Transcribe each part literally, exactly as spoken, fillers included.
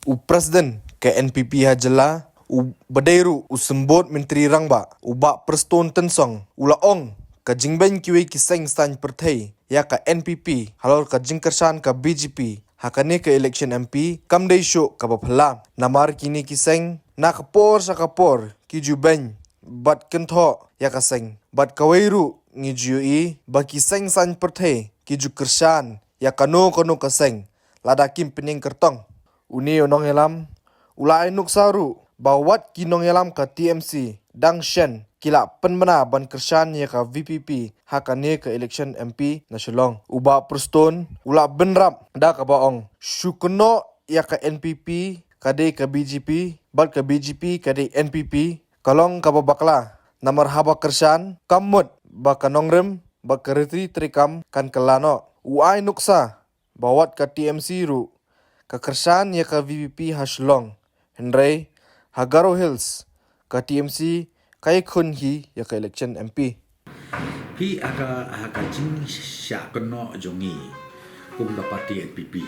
U President ka N P P ha jylla, u ba dei ruh u Symbud Myntri Rangbah, u Bah Prestone Tynsong, u la ong ka jingbeiñ kiwei ki seng saiñ pyrthei ïa ka N P P halor ka jingkyrshan ka B J P ha kane ka election M P kam dei shuh kaba phylla. Namar kine ki seng na ka por sha ka por ki ju beiñ bad kynthoh ïa ka seng, bad kawei ruh ngi ju ïohi ba ki seng saiñ pyrthei ki ju kyrshan ïa kano kano ka seng lada kim pynïeng kyrtong. Une u nongïalam u la ai nuksa ruh ba wat ki nongïalam ka T M C dang shen ki la pynbna ban kyrshan ïa ka V P P ha kane ka election M P na Shillong. U Bah Prestone u la bynrap da kaba ong, shu kynnoh ïa ka N P P ka dei ka B J P bad ka B J P ka dei N P P, ka long kaba bakla. Namar haba kyrshan kam mut ba ka nongrim bad ka riti treikam kan kylla noh. U ai nuksa ba wat ka T M C ruh ka kyrshan ïa ka V P P ha Shillong, hynrei ha Garo Hills ka T M C ka ïakhun hi ïa ka election M P. Phi ha ka, ha ka jingshah kynnoh jong ngi kum ka party N P P,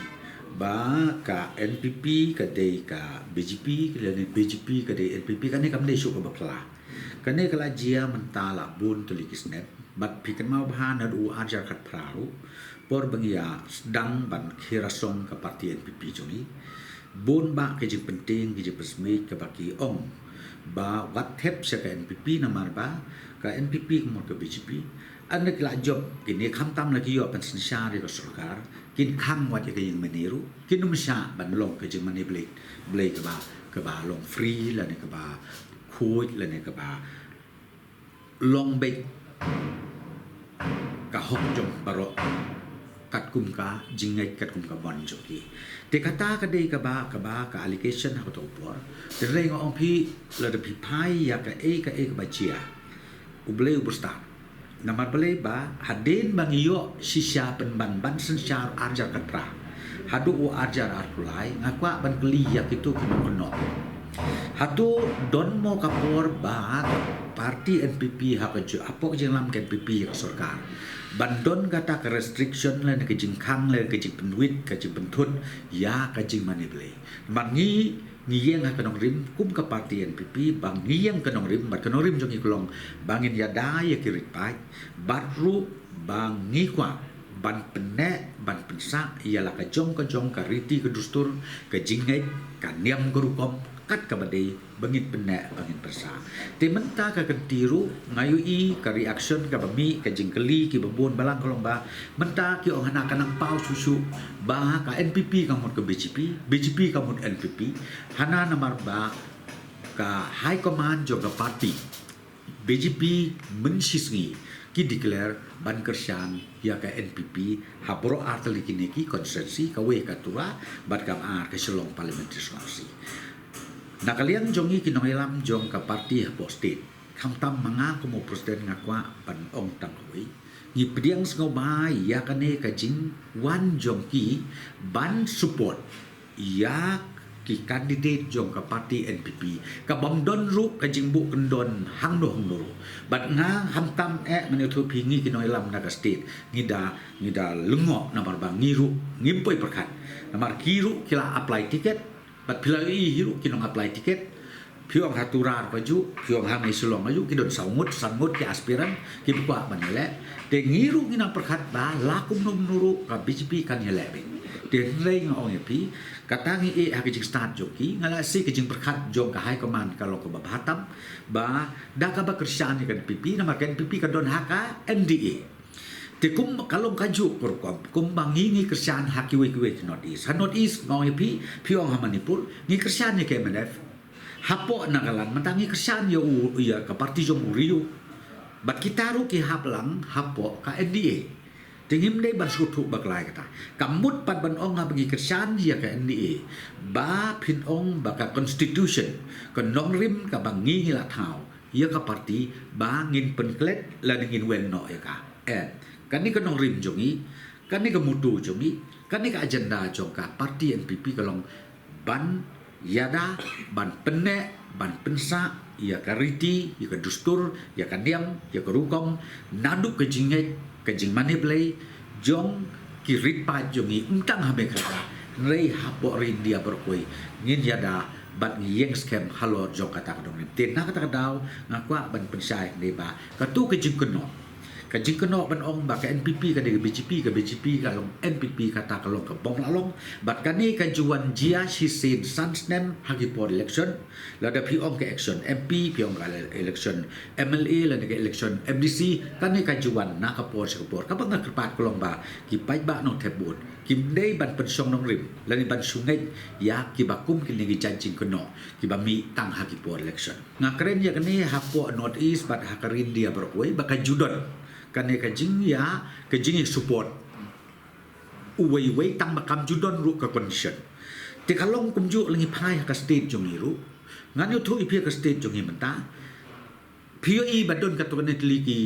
ba ka N P P ka dei ka B J P, lane B J P ka dei N P P, kane kam dei shuh kaba phylla. Kane ka la jia mynta la bun tylli ki snem, bad phi kynmaw bha naduh u arhajar khatphra ruh, por ba ngi ïa sdang ban khie rasong ka party N P P jong ngi, bun bah ki jingpyntieng, ki jingpynsmit kaba ki ong ba wat thep sha ka N P P, namar ba ka N P P ka mut ka B J P. Hynrei ki la jop kine, khamtam la ki ïoh ban synshar ïa ka sorkar, kin khang wat ïa ka ïing mane ruh, kin ym shah ban long ka jingmane blei, blei kaba, kaba long free lane kaba khuid lane kaba long beit ka hok jong baroh katkum ka jingngeit, katkum ka mon jong ki. Te kata ka dei kaba, kaba ka allegation ha kato ka por. Te hynrei nga ong phi, lada phi phai ïa kaei kaei kaba jia, U Blei u bystad. Namar balei? Ba hadien ba ngi ïoh shisha pynban ban synshar arhajar khatphra haduh u arhajar arphew lai, nga kwah ban kylli ïa kito ki nongkynnoh. Hato don mo ka por ba ka party N P P ha ka ju-, hapoh ka jingïalam ka N P P ïa ka sorkar, ban don kata ka restriction lane ka jingkhang lane ka jingpynwit, ka jingpynthut ïa ka jingmane blei? Namar ngi, ngi ïeng ha ka nongrim kum ka party N P P, ba ngi ïeng ka nongrim, bad ka nongrim jong ngi ka long ba ngin ïada ïa ki rit paid, bad ruh ba ngi kwah ban pynneh, ban pynsah ïa la ka jong ka jong, ka riti ka dustur, ka jingngeit, ka niam ka rukom, kat kaba dei ba ngin pynneh, ba ngin pynsah. Te mynta ka kynti ruh nga ïohi ka reaction kaba mih, ka jingkylli kiba bun balang ka long ba mynta ki ong hana ka nang paw shuh shuh ba ka N P P ka mut ka B J P, B J P ka mut N P P. Hana namar ba ka high command jong ka party B J P mynshisngi ki declare ban kyrshan ïa ka N P P ha baroh artylli kine ki constituency, kawei ka Tura bad kaba ar ka Shillong Parliamentary Constituency. Na ka liang jong ngi ki nongïalam jong ka party hapoh state, khamtam ma nga kum u president, nga kwah ban ong tang kawei. Ngi pdiang sngewbha ïa kane ka jingwan jong ki ban support ïa ki candidate jong ka party N P P, ka bym don ruh ka jingbuh kyndon hangno hangno ruh. Bad nga khamtam eh, ngan ïathuh phi, ngi ki nongïalam na ka state, ngi da, ngi da lyngngoh namar ba ngi ruh ngim poi pyrkhat. Namar ki ruh ki la apply ticket, bad phi la ïohi hi ruh ki nong apply ticket. Phi ong ha Tura ka ju, phi ong ha Shillong ka ju, ki don saw ngut, san ngut ki aspirant kiba kwah ban ïaleh. Te ngi ruh ngi nang pyrkhat ba la kumno kumno ruh ka B J P kan ïaleh beit. Te hynrei nga ong ïa phi, kata ngi ïeh ha ka jingstad jong ki, nga la seh ka jingpyrkhat jong ka high command ka long kaba bha tam, ba da kaba kyrshan ïa ka N P P, namar ka N P P ka don ha ka N D A. Te kum ka long kajuh ka rukom, kumba ngi, ngi kyrshan ha kiwei kiwei ki North East. Ha North East nga ong ïa phi, phi ong ha Manipur, ngi kyrshan ïa ka M N F. Hapoh Nagaland mynta ngi kyrshan ïa u, ïa ka party jong u Rio. Bad kita ruh ki hap lang hapoh ka N D A. Te ngim dei ban sngewthuh bakla ïa kata. Ka mut pat ban ong haba ngi kyrshan ïa ka N D A, ba phin ong ba ka constitution, ka nongrim kaba ngi, ngi la thaw ïa ka party, ba ngin pynklet lane ngin wen noh ïa ka. Eh, kane ka nongrim jong ngi, kane ka motto jong ngi, kane ka agenda jong ka party N P P ka long ban ïada, ban pynneh, ban pynsah ïa ka riti, ïa ka dustur, ïa ka niam, ïa ka rukom, naduh ka jingngeit, ka jingmane blei jong ki rit paid jong ngi, ym tang ha Meghalaya, Hynrei hapoh ri India baroh kawei ngin ïada bad ngi ïeng skhem halor jong kata ka nongrim. Te na kata ka daw nga kwah ban pynshai ne ba katu ka jingkynnoh, ka jingkynnoh ban ong ba ka N P P ka dei ka B J P, ka B J P ka long N P P, kata ka long ka bym lah long. Bad kane ka ju wan jia shisien san snem ha ki por election. Lada phi ong ka election M P, phi ong ka election M L A, lane ka election M D C, kane ka ju wan na ka por sha ka por. Kaba nga kyrpad ka long ba ki paidbah nongthep vote kim dei ban pynshong nongrim lane ban shu ngeit ïa kiba kum kine ki jait jingkynnoh kiba mih tang ha ki por election. Nga kren ïa kane hapoh North East bad ha ka ri India baroh kawei ba ka ju don kane ka jingïa, ka jingïa support uwei uwei tang ba kam ju don ruh ka condition. Te ka long kumjuh lyngngoh phai ha ka state jong ngi ruh. Ngan ïathuh ïa phi ha ka state jong ngi mynta. Phi ïohi ba don katto katne tylli ki,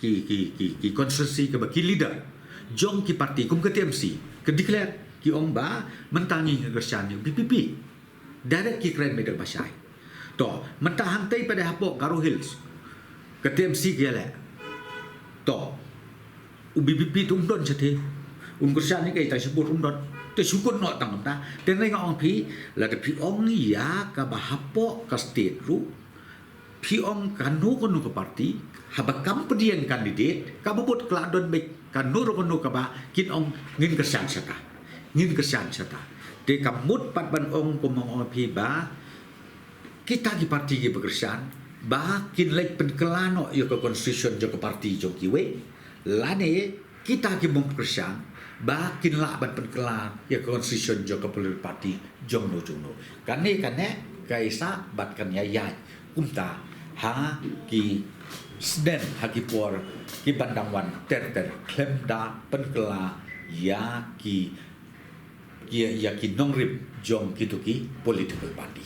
ki, ki, ki, ki constituency kaba ki leader jong ki party kum ka T M C ka declare, ki ong ba mynta ngi kyrshan ïa u B P P. Direct ki kren bad ba shai. To, mynta hangtei pat hapoh Garo Hills ka T M C ki ïaleh. To, u B P P tu um don shatei, un kyrshan ïa kaei, tang shu bud um don. Te shu kut noh tang mynta. Te nga ong phi, lada phi ong ïa kaba hapoh ka state ruh, phi ong kano kano ka party, haba kam pdiang candidate, kaba bud ka la don beit kano kano kaba kin ong ngin kyrshan shata, ngin kyrshan shata. Te ka mut pat ban ong, kum ong phi ba kita ki party kiba kyrshan ba kin leit pynkylla noh ïa ka constitution jong ka party jong kiwei, lane kita ki bym kyrshan ba kin lah ban pynkylla ïa ka constitution jong ka political party jong no jong no. Kane kane ka isa bad kan ïa ïaid kumta ha ki snem, ha ki por ki ban dang wan ter ter, khlem da pynkylla ïa ki, ïa, ïa ki nongrim jong kitu ki political party.